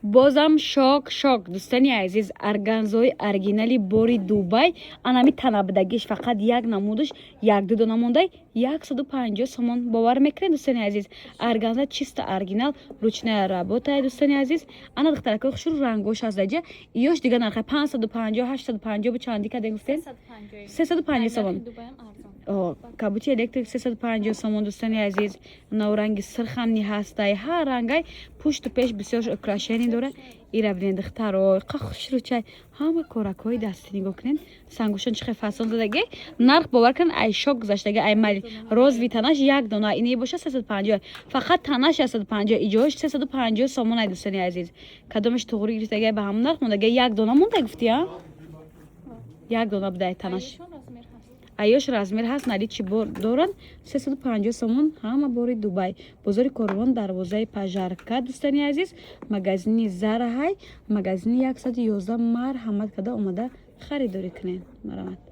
Бозам шок, шок, дӯстони азиз. Органзои оригинали бори Дубай, анами танабудагиш фақат як намудаш, якду дона мондай, 150 сомон. Бовар мекунед, дӯстони азиз? Органза чисто оригинал, ручная работа, дӯстони азиз. Ана, духтаракои хушрӯ, рангош аст даҷа. Иёш дига нарха 550, 850 бу. Чанди кадем гуфтем? 350 сомон. Кабути электрик 350 сомон, дӯстони азиз. Навранги сирхам ни ҳастай, ҳар рангай. Пушту пеш бисёр украшение дора. Ира бинед, духтаро, қа хушрӯчай. Ҳама коракҳои дастӣ, нигоҳ кунед, сангушон чӣ хел фасон задаги. Нарх, бовар кунед, ай шок гузаштаги. Ай мали розовый танаш як дона ине боша 350, фақат танаш 150, иҷош 350 сомон ай, дӯстони азиз. Кадомаш туғри гирифтаги, ба ҳамон нарх мондаги. Як дона монда гуфти, а як дона будай танаш. Аёш размер ҳаст, наличии бор доранд. 350 сомон, ҳама бори Дубай. Бозори Корвон, дарвозаи Пожарка, дӯстони азиз, магазини Зараҳай, магазини 111. Марҳамат карда омада харидорӣ кунед, марҳамат.